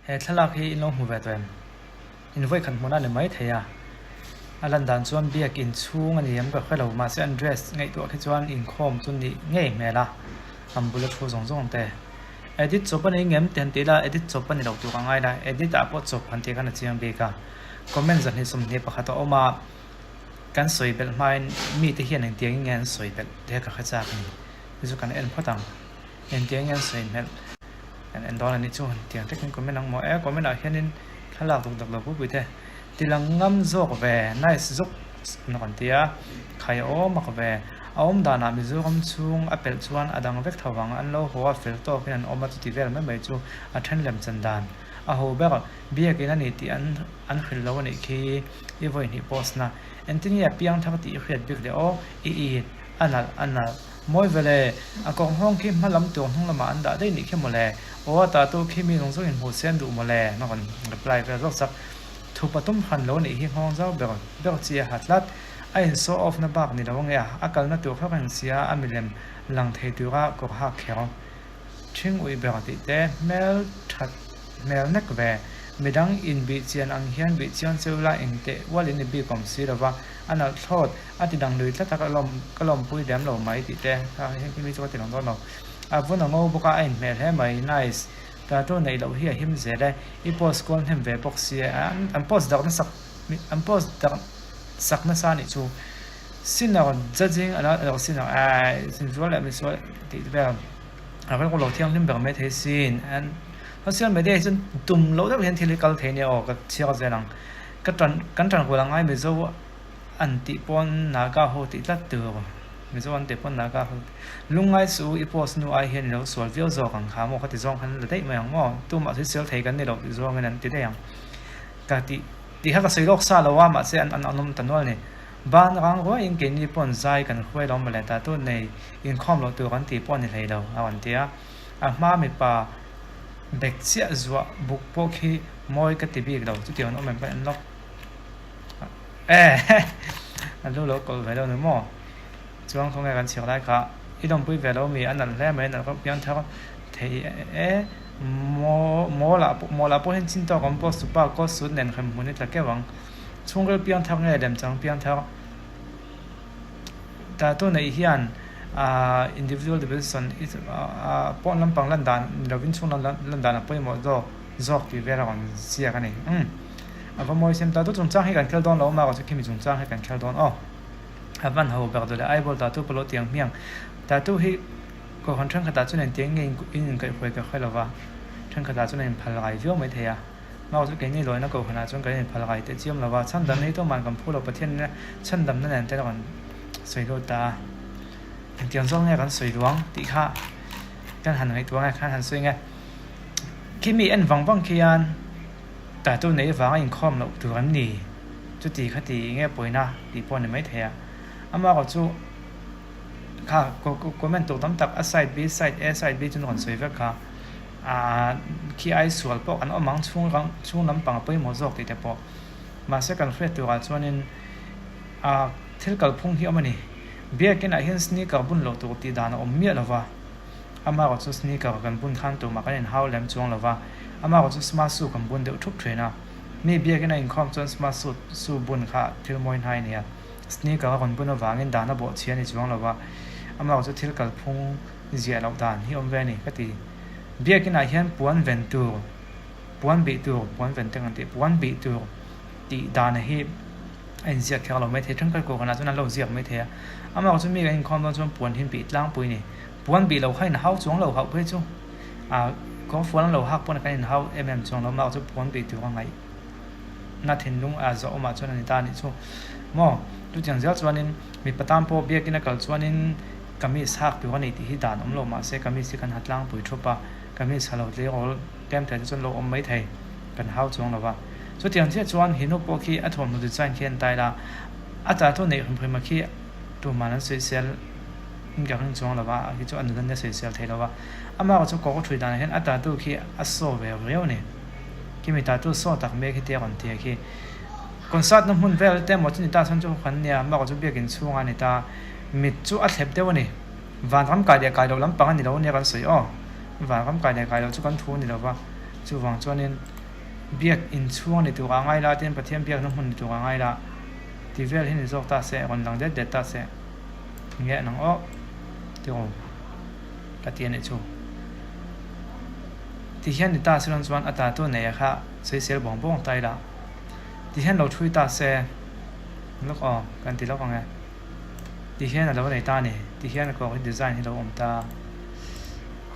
He thlalak hi in lo hmu ve tawh em? In vawi khat hmun a ni mai thei a, a lan dan chuan biak in chhung a ni em ka hre lo mahse an dress ngaihtuah khi chuan inkhawm chu nih ngei hmel a, an bula thu zawng zawng te. Edit chawp a ni ngem ti han tih la edit chawp a ni lo tur ka ngai la, edit ah pawh chawp han tih khan a chiang bik a. Comment 221 a awm a, kan sawi belh hmain mite hian engtiang in nge an sawi belh te ka hre chak a ni. Chu chu kan en phawt ang. Engtiang nge an sawi hmelh? Kan en dawn a nih chu tiang takin comment ang maw e comment ah hianin thlalak duk dak lo pui pui te tilang ngam zawk ve nice zuk an rawn ti a khai a awm ak ve a awm danah Mizoram chhung a pelh chuan a dang vek tho vang an lo haw a fel tawkin an awm a chuti vel mai mai chu a then lem chan dan a ho ber biakin a ni tih an an hrilh lo a nih khi i vawi hnih post na engtin nge a piang thar tih i hriat bik le aw i i a nalh a nalh. Mawi ve le, a kawng nghawng khi hma lam tur hnung lamah an dah daih nih khi mawle, aw a tatu khi mi zawng zawngin hmuh se an duh mawle, na rawn reply vel zawk chak. Thu patum hran lo nih hi nghawng zau ber ber chi a ha tlat. A in show off na bak ni lo ange a, a kalna tur kha reng sia a milem lang thei tura kawr hak kher. Ṭhing uih ber tih te hmel ṭhat hmel nek ve. Midang in bih chian ang hian bih chian cheu la eng teh ual in i bik awm si lova, a nalh thlawt, a ti dang lui tlat a ka lawm ka lawmpui lem lo mai tih te kha heng khi mi chu ka ti lang dawn lo. A vun a ngo bawk a, a inhmel hle mai, nice. Tattoo neih loh hi a him zel e, i post kual hnem ve bawk si e, an post darh nasak an post darh sak nasa anih chu. Sinner judging another sinner aii sinzual leh misual tih vel a rilru lo thianghlim ber mai thei sin and social media hi chuan tum loh deuh hian thil hi kal thei nia aw ka chhiar zel ang ka tan kan tan kual angai mizo an tih pawn naga ho tih tlat tur mizo an tih pawn naga ho lungngai chu i post nu ai hian i lo sual viau zawk ang kha maw khati zawng khan la daih mai ang maw tumah chu sel thei kan ni lo tih zawngin an ti daih ang ka tih tih kha ka sawi lawk sa lo a mahse an an awm ta nual a ni. Ban rang ruaiin keini pawn zai kan hruai lo mawle ta tun nei inkhawm loh tur kan tih pawh a ni hlei lo a rawn ti a. A hma mipa bek chiah zuah buk pawh khi mawi ka ti bik lo chutiang an awm em ka en lawk e a lu lo kawlh ve lo ni maw chuang khawnge kan chhiar lai kha i lawmpui ve lo mi a nalh hle mai a nalh reuh piang thar thei e maw mawl ah mawl ah pawh hian chin tawk awm pawh supa kaw sut nen hrem hmun i tla keuh ang. Chhungril piangthar nge lemchang piangthar tattoo neih hian ahh individual division ahh pawn lampang lan dan ni lovin chhung lam lan dan a pawimawh zawk zawk tih vel a rawn ziak a ni umm a va mawi sem tattoo chungchang hi kan khel dawn lo a mahrawh chu khimi chungchang hi kan khel dawn aw a van ho ber duh leh eyeball tattoo pawh lo tiang hmiang tattoo hi kohhran thenkhatah chuan engtiang nge in inkaihhruai ka hre lova thenkhatah chuan a inphal rai viau maithei a. Mau chu keini lawina kohhranah chuan kan inphal rai teh chiam lo va, chhandamna hi tuman kan phu lo, Pathianina chhandamna nen te rawn sawi lut ta a, engtiang zawng nge kan sawi duang tih kha kan han ngaihtuah nge khan han sawi nge. Khi mi en vang vang khian tattoo nei vanga inkhawm loh tur an ni, chuti kha ti nge pawina tih pawh a ni maithei a, amaherawh chu kha comment tur tam tak a side B, side A, side B chu an rawn sawi vek kha. Aaa khi ai sual pawh kan awm ang chhung ram chhung lampang a pawimawh zawk tih te pawh. Mahse kan hriat turah chuanin aa thil kalphung hi awm a ni. Biakinah hian sneaker bun loh tur tih dan a awm miah lo va, amaherawh chu sneaker kan bun khan tumah kan inhau lem chuang lo va, amaherawh chu smart shoe kan bun deuh thup thin a. Mi biakina inkhawm chuan smart suit shoe bun kha thil mawi hnai a ni a, sneaker a rawn bun avangin dan a bawhchhia a ni chuang lo va, amaherawh chu thil kalphung ziah loh dan hi awm ve a ni ka ti. Biakinah hian puan ven tur, puan bih tur, puan ven te kan tih, puan bih tur tih dan hi a inziak kher lo maithei. Thenkhat kohhranah chuan an lo ziak maithei a, amah chu mi kan inkhawm dawn chuan puan hi bih tlangpui a ni. Puan bih lo kha inhau chuang lo hauh phei chu ah kawngfual an lo hak pawn kan inhau em em chuang lo, amah chu puan bih tur a ngaih na thinlung a zawh awmah chuan a ni ta a nih chu maw. Chutiang zel chuanin mipa tan pawh biakin a kal chuanin. Kamis hak tur a ni tih hi dan awm lo mahse kamis hi kan ha tlangpui thup a, kamis ha lo tleirawl tlem thei te chuan lo awm mai thei kan hau chuang lo va. Chutiang chiah chuan hi nu pawh khi a thawmhnaw design khi an tai la, a tattoo neih hrim hrim a khi tuman an sawisel in ka ring chuang lo va, a khi chu a nun an nia sawisel thei lo va. Amah chu kawk a thui danah hian a tattoo khi a saw ve riau a ni. Khi mi tattoo saw tak mek hi tia rawn ti a khi. Concert na hmun vel te emaw chu ni ta chuan chu kan nia, amah chu biakin chhungah a ni ta. Mit chu a thlep deuh a ni. Vanram kai leh kai loh lampang a ni lo ania kan sawi aw. Vanram kai leh kai loh chu kan thu a ni lo va, chuvang chuanin. Biak inchhung a ni tur ah ngai la tin Pathian biakna hmun ni tur ah ngai la ti vel hi ni zawk ta se rawn lang det det ta se nge nang aw tiraw ka ti a nih chu. Ti hian ni ta se rawn chuan a tatu nei a kha sawisel bawng bawng ta ila ti hian lo thui ta se lawk aw kan ti lawk ang e. Ti hian a lo nei ta a ni ti hian a kawr hi design hi lo awm ta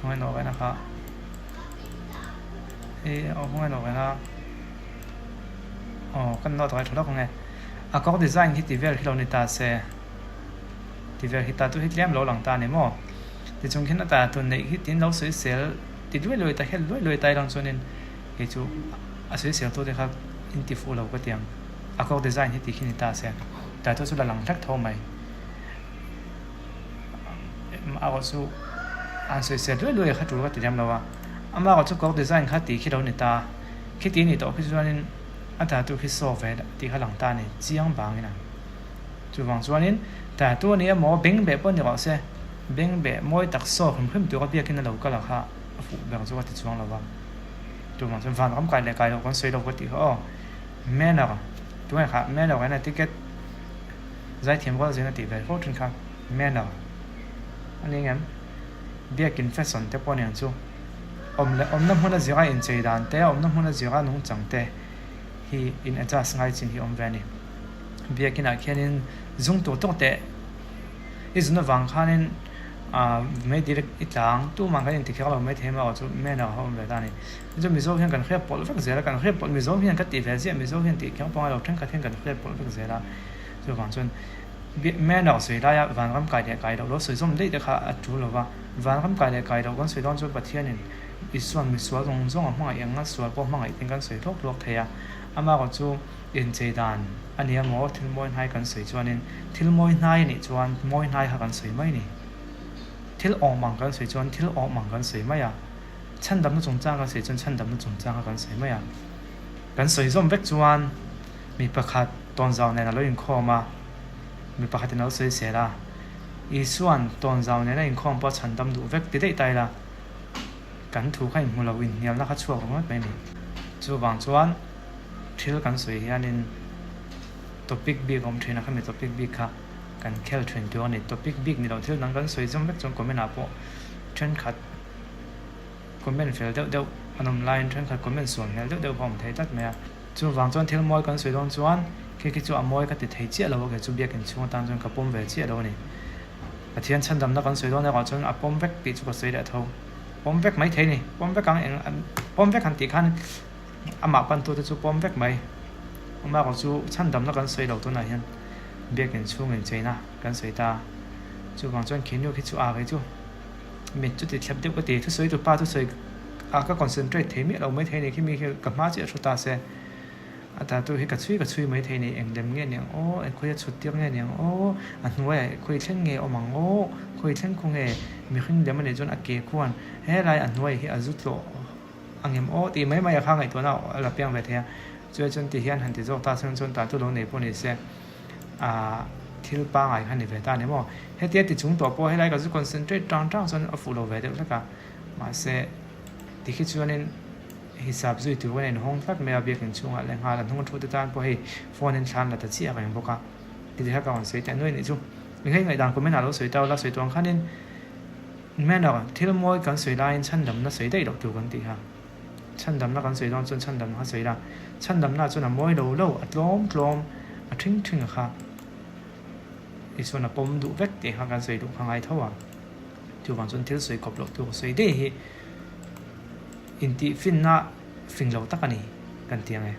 khawngaih nawh reng a kha. Hei a awm lo reng a aw kan note ngai tha lawk ang e a kawr design hi ti vel khi lo ni ta se ti vel khi tattoo hi tlem lo lang ta a ni maw tichung khian a tattoo neih hi tin lo sawi sel ti luai luai ta hian luai luai ta ilang chuanin kei chu a sawi sel tu te kha in ti fuh lo ka ti ang a kawr design hi ti khi ni ta se tattoo chu la lang hlek tho mai. Amah chu an sawisel luai luai a kha tul ka ti lem lo a, amah chu kawr design kha tih khi lo ni ta, khiti ni tawh khi chuanin a tattoo khi saw ve tih kha lang ta a ni chiang vangin ang. Chuvang chuanin tattoo a ni emaw bengbeh pawh ni rawh se, bengbeh mawi tak saw hrim hrim tura biakin a lo kal a kha a fuh ber chu ka ti chuang lo va. Chuvang chuan vanram kai leh kai loh kan sawi lo ka tih kha aw, manner tunge kha manner in a ticket. Zaithiam rual zin a tih ve fo thin kha manner a ni ngem? Biakin fashion te pawh aniang chu awm leh awmna hmuna zira inchei dan te, awmna hmuna zira nungchang te hi in adjust ngai chin hi awm ve a ni. Biakinah khianin zung tur tawk teh i zun avang khanin ah meidil i tlang tumah kan inti kher lo maithei maw chu manner a awm ve ta a ni. Chu Mizo hian kan hriat pawlh vek zel a, kan hriat pawlh Mizo hian ka tih ve ziah Mizo hian tih kher pawh a ngai lo thenkhat hian kan hriat pawlh vek zel a. Chuvang chuan manner sawi laia vanram kai leh kai loh lo sawi zawm daih te kha a tul lo va, vanram kai leh kai loh kan sawi dawn chuan Pathianin Isua'n misual zawng zawng a hmangaih ang a, sual pawh hmangaih tin kan sawi hlawk hlawk thei a. Amaherawh chu inchei dan a nia maw thil mawi hnai kan sawi chuanin thil mawi hnai a nih chuan mawi hnai kha kan sawi mai a ni. Thil awm ang kan sawi chuan thil awm ang kan sawi mai a, chhandamna chungchang kan sawi chuan chhandamna chungchang kha kan sawi mai a. Kan sawi zawm vek chuan. Mi pakhat tawnzau nen a lo inkhawm a, mi pakhatin a lo sawi sel a, Isua'n tawnzau nena inkhawm pawh a chhandam duh vek ti daih ta ila, kan thu kha inhmu lo inhnialna kha chhuak ringawt mai a ni. Chuvang chuan thil kan sawi hianin topic bik a awm thin a, khami topic bik kha kan khel thin tur a ni. Topic bik ni lo thil dang kan sawi zawm vek chuan comment ah pawh thenkhat comment fel deuh deuh an awm laiin thenkhat comment sual hmel deuh deuh pawh a awm thei tlat mai a. Chuvang chuan thil mawi kan sawi dawn chuan khi khi chu a mawi ka ti thei chiah lo a, kei chu biakin chhung atan chuan ka pawm ve chiah lo a ni. Pathian chhandamna kan sawi dawn erawh chuan a pawm vek tih chu ka sawi leh tho. Pawm vek mai thei a ni, pawm vek ang eng pawm vek han tih khan amah pantute chu pawm vek mai. Amah erawh chu chhandamna kan sawi lo tunah hian biakin chhung incheina kan sawi ta. Chuvang chuan khi nu khi chu a kei chu. Mit chu ti thlep deuh ka ti, thusawi tu pa thusawi ah ka concentrate thei miah lo mai thei a ni khi mi khi ka hma chiah thu ta se a ta tu hi ka chhui ka chhui mai thei a ni eng lem nge ni ang aw eng khawi a chhut tir nge ni ang aw a hnuai ah khawi thleng nge awm ang aw khawi thleng khu nge mihring lem a nih chuan a ke khuan helai a hnuai hi a zu tlawh ang em aw tih mai mai a kha ngaihtuahna a la piang ve thei a chuai chuan ti hian han ti zawk ta se chuan ta tu lo nei pawh ni se. ah thil pangai kha ni ve ta a ni maw? Hetia ti chung tawh pawh helai ka zu concentrate tang tang chuan a fuh lo ve deuh hlek a, mahse tikhi chuanin hisap zui tur in a inhawng tlat mai a, biakin chhungah leh nghal a hnung a thu te tan pawh hei phone in thlan la ta chiah reng bawk a, titi kha ka rawn sawi teh nuai nih chu. Enghe ngaihdan comment ah lo sawi ta ula sawi tuang khanin manner thil mawi kan sawi laiin chhandamna sawi daih loh tur kan tih kha. Chhandamna kan sawi dawn chuan chhandamna kha sawi la, chhandamna chuan a mawi lo lo, a tlawm tlawm, a thing thing a kha Isua'n a pawm duh vek tih kha kan sawi duh kha ngai tho a. Chuvang chuan thil sawi kawp loh tur sawi daih hi intihfinna fing lo tak a ni kan ti ang e.